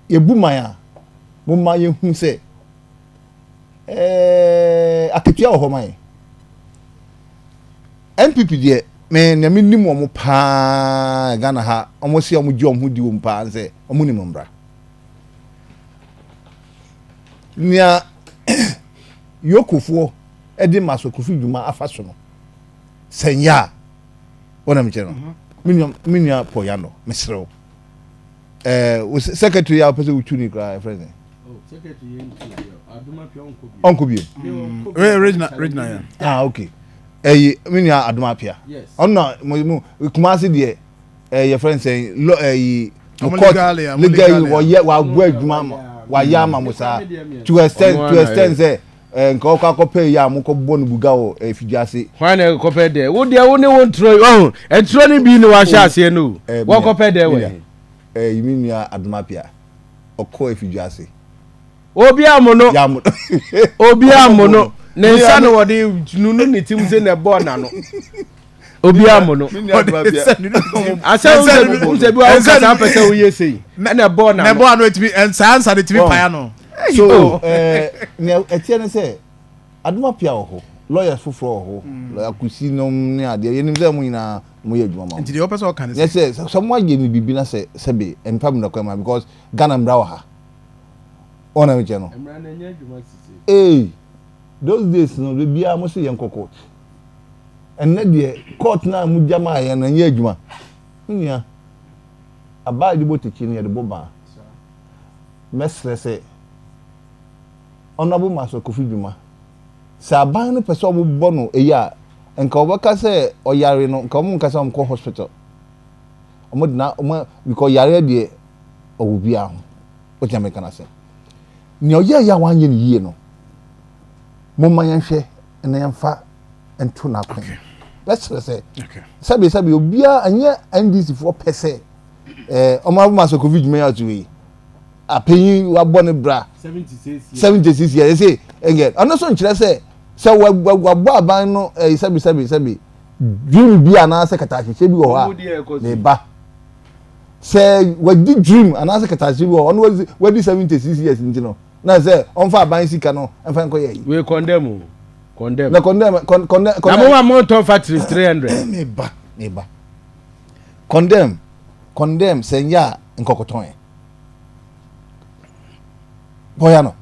Yɛbu man a, momma yɛnhu sɛ ɛɛ akatua wɔ hɔ ma yɛn. NPP deɛ, me nea menim wɔn paa Ghana ha, wɔn se wɔn gye wɔn ho di wɔn paa sɛ wɔn nim mmara. Nea Yokofoɔ de Maso Kofi dwuma afa so no, sɛ nyɛ a, wɔn na mekyerɛ no. Me nua Paul Yandɔ, mesrɛ wo. Ɛɛ wo secretary a wopɛ sɛ wotu ne koraa ɛfrɛ sɛ ɔnkɔ bio. Regina, Regina, yeah. Ah, okay. Ɛyi me nua Adom Apia. Ɔno na mo mo Kumasi deɛ ɛyɛ fɛn sɛn lɔ ɛyi mo court legal wɔyɛ wabɔ adwuma ma wayɛ ama mo saa to extent sɛ nka ɔkɔ akɔpɛ yi a mo kɔ bɔ no buga wɔ efidie ase. Hwan na ɛkɔpɛ dɛ? Wo deɛ, wo ne wo ntorɔ yi ɔho ntorɔ no bi ne wahyɛ aseɛ no o. Wɔkɔpɛ dɛ wɔ he? Ɛyi me nua Adom Apia ɔkɔ efidie ase. Obi amo no, obi amo no, ne nsa na wɔde nunu ne tim sɛ na ɛbɔɔ n'ano. Obi amo no asɛ wosɛ bi wa wokasa apɛ sɛ woyɛ sei ɛna ɛbɔɔ n'ano. Na ɛbɔɔ ano etimi saa nsa de timi pae ano. So nea ɛteɛ ne sɛ Adom Apia wɔ hɔ, lawyers foforɔ wɔ hɔ, lawyer Kusi nom ne adeɛ, yɛnim sɛ mo nyinaa mo yɛ adwuma ma mo. Nti deɛ ɔpɛ sɛ ɔka ne sɛ. Nyɛ sɛ mo ayɛ no biribi na sɛ sɛbe mpa mu na kwan ma because Ghana mmara wɔ ha. Wɔn na mekyɛ no. Ee, those days no de biara mo sɛ yɛn kɔ court. Ɛnnɛ deɛ court na mo gya maa yɛn no ɛnyɛ adwuma. Me nua, abaa yɛde bɔ tikyi no yɛde bɔ baa. Mɛsrɛ sɛ Honourable Maxwell Kofi Dwuma, sɛ aban no pɛ sɛ ɔmo bɔ no eyi a, nka ɔbɛka sɛ ɔyare no, nka ɔmo nka sɛ ɔmo kɔ hospital. Ɔmo de na ɔmo because yareɛ deɛ ɔwɔ biara ho. Wote Amerika no ase. Nea ɔyɛeɛ a wanyɛ no yie no, momma yɛnhwɛ na yɛmfa nto n'akwan. Bɛsrɛ sɛ, sɛbi sɛbi obiara ɛnyɛ NDC foɔ pɛ sɛ ɛɛ ɔmo aboma sɛ Kofi dwuma yi ato yi apanyin wabɔ ne bra 76 years ɛsɛ ɛnyɛ ɔno nso nkyerɛ sɛ sɛ wabɔ aban no ɛɛ sɛbi sɛbi sɛbi dream bi anaasɛ katahyehyɛ bi wɔ hɔ a ne ba sɛ wadi dream anaasɛ katahyehyɛ bi wɔ hɔ ɔno wadi 76 years nti no na sɛ ɔnfa aban sika no ɛnfa nkɔ yɛ yi. Wei condemn o, condemn. Na condemn condemn. Na mo wa mo ntɔn factories 300. Meba meba condemn condemn sɛ nyɛ a nkɔkɔtɔn yɛ bɔya no.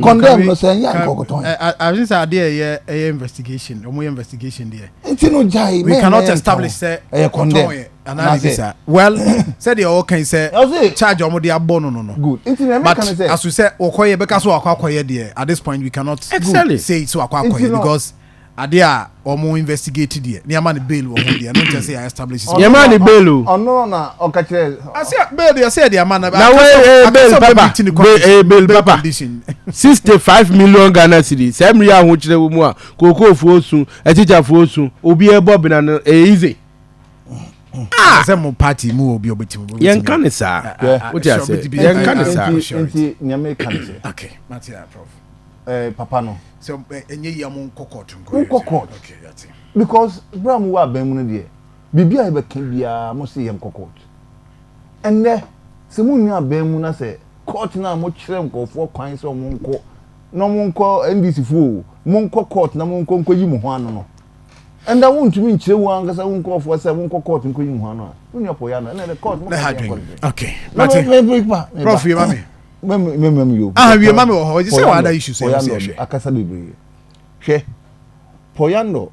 Condemn no sɛ nyɛ a nkɔkɔtɔn yɛ. I think sɛ adeɛ ɛyɛ investigation, ɔmo yɛ investigation deɛ. Nti no gyae. We cannot establish sɛ ɛyɛ condemn yɛ anaa bibi saa. Well, sɛdeɛ ɔka yi sɛ charge ɔmo de abɔ no. Good, nti na ɛmɛ kan sɛ. But aso sɛ wɔkɔyɛ bɛka so wakɔ akɔyɛ deɛ, at this point we cannot say so wakɔ akɔyɛ because adeɛ a wɔn investigate deɛ ne ama ne bail wɔ ho deɛ no nkyɛn sɛ yɛ establish. Yɛ maa ne bail o. Ɔno na ɔka kyerɛ. Ase bail deɛ sɛ yɛ de ama na. Na wo ee bail papa, ee bail papa, 65 million Ghana cedis sɛ mmiri ahokyerɛ wɔ mu a kookoofoɔ su, atikyafoɔ su, obi ɛbɔ bena no ɛyɛ easy. Ah, sɛ mo party mu wɔ obi a obetumi. Yɛn ka ne saa, o ti ase, yɛn ka ne saa. Nti nea meka ne sɛ. Okay, mate a, Prof. Papa no. Sɛ ɛnyɛ yi a mo nkɔ court nkɔ. Nkɔ court. Okay, yate. Because bere a mo wɔ aban mu no deɛ, biribi a yɛbɛka biara mo se yɛn kɔ court. Ɛnnɛ sɛ mo nni aban mu na sɛ court na mo kyerɛ nkurɔfoɔ kwan sɛ ɔmo nkɔ na ɔmo nkɔ, NDC foɔ o, mo nkɔ court na mo nkɔ nkɔ yi mo ho ano no. Ɛnda wontumi nkyerɛ wo ankasa wo nkurɔfoɔ sɛ monkɔ court nkɔyi mo ho ano a, wo nua pɔyɛ ano ɛnna ɛdɛ court mo ka sɛ yɛnkɔ no. Okay, mate. Prof, wie ma me. Mɛmɛm yo. Ah, wie ma me wɔ hɔ sɛ wɔ ada issues ɛwɔ sɛ yɛhwɛ. Akasa bebree. Hwɛ, Pɔyando.